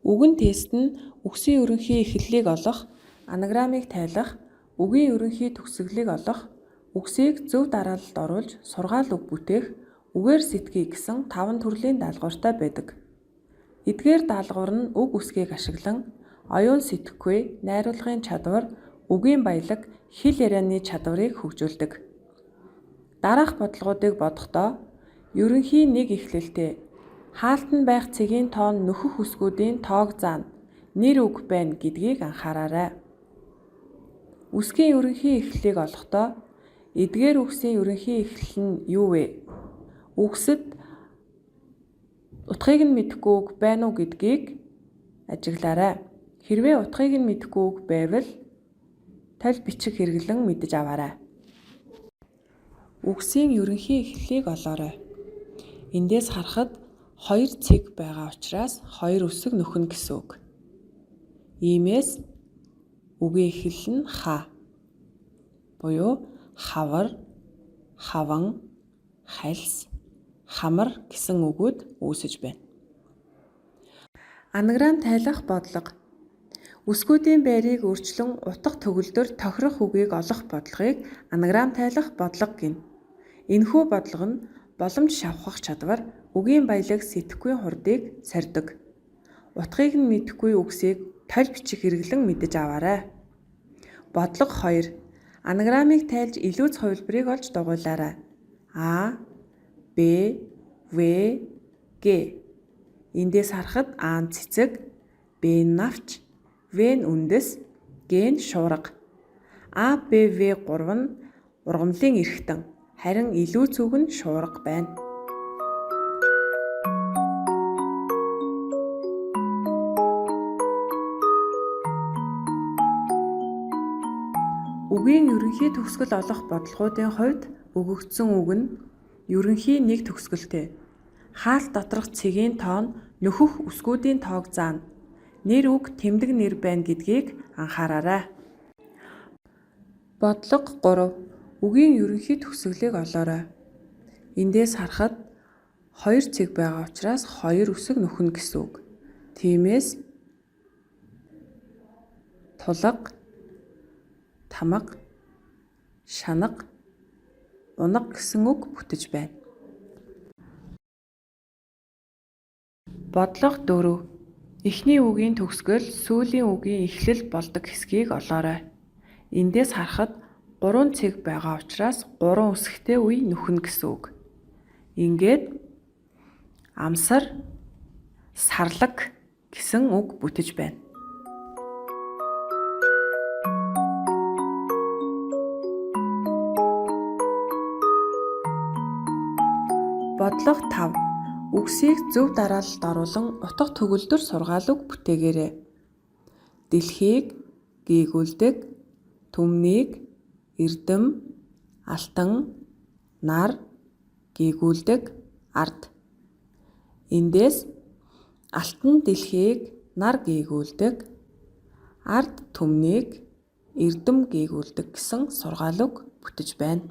Үгэн тест нь үгсийн ерөнхий эхлэлийг олох, анаграммыг тайлах, үгийн ерөнхий төгсгөлийг олох, үгсийг зөв дараалалд оруулж сургаал үг бүтээх, үгээр сэтгэе гэсэн таван төрлийн даалгавартай байдаг. Эдгээр даалгавар нь үг үсгийг ашиглан оюун сэтгэхүй, найруулгын чадвар, үгийн баялаг, хэл ярианы чадварыг хөгжүүлдэг. Дараах бодлогоодыг бодохдоо ерөнхий нэг эхлэлтэй хаалт нь байх цэгийн тоо нь нөхөх үсгүүдийн тоог заана, нэр үг байна гэдгийг анхаараарай. Үсгийн ерөнхий эхлэлийг олохдоо эдгээр үгсийн ерөнхий эхлэл нь юу вэ? Үгсэд утгыг нь мэдэхгүй үг байна уу гэдгийг ажиглаарай. Хэрвээ утгыг нь мэдэхгүй үг байвал толь бичиг хэрэглэн мэдэж аваарай. Үгсийн ерөнхий эхлэлийг олоорой. Эндээс харахад 2 цэг байгаа учраас 2 үсэг нөхнө гэсэн үг. Иймээс үгийн эхлэл нь ха буюу хавар, хаван, хальс, хамар гэсэн үгүүд үүсэж байна. Анаграмм тайлах бодлого. Үсгүүдийн байрыг өөрчлөн утга төгөлдөр тохирох үгийг олох бодлогыг анаграмм тайлах бодлого гэнэ. Энэхүү бодлого нь боломж шавхах чадвар, үгийн баялаг, сэтгэхүйн хурдыг сорьдог. Утгыг нь мэдэхгүй үгсийг толь бичиг хэрэглэн мэдэж аваарай. Бодлого 2. Анаграммыг тайлж илүүц хувилбарыг олж дугуйлаарай. А, Б, В, Г. Эндээс харахад А нь цэцэг, Б нь навч, В нь үндэс, Г нь шуурга. А, Б, В гурав нь ургамлын эрхтэн, харин илүүц үг нь шуурга байна. Үгийн ерөнхий төгсгөл олох бодлогоодын хувьд өгөгдсөн үг нь ерөнхий нэг төгсгөлтэй. Хаалт доторх цэгийн тоо нь нөхөх үсгүүдийн тоог заана. Нэр үг тэмдэг нэр байна гэдгийг анхаараарай. Бодлого 3. Үгийн ерөнхий төгсгөлийг олоорой. Эндээс харахад 2 цэг байгаа учраас 2 үсэг нөхнө гэсэн үг. Тиймээс тулга, тамга, шанага, унага гэсэн үг бүтэж байна. Бодлого 4. Эхний үгийн төгсгөл сүүлийн үгийн эхлэл болдог хэсгийг олоорой. Эндээс харахад 3 цэг байгаа учраас 3 үсэгтэй үе нөхнө гэсэн үг. Ингээд амсар, сарлаг гэсэн үг бүтэж байна. Бодлого 5. Үгсийг зөв дараалалд оруулан утга төгөлдөр сургаал үг бүтээгээрэй. Дэлхийг гийгүүлдэг, түмнийг эрдэм, алтан, нар, гийгүүлдэг, ард. Эндээс алтан дэлхийг нар гийгүүлдэг, ард түмнийг эрдэм гийгүүлдэг гэсэн сургаал үг бүтэж байна.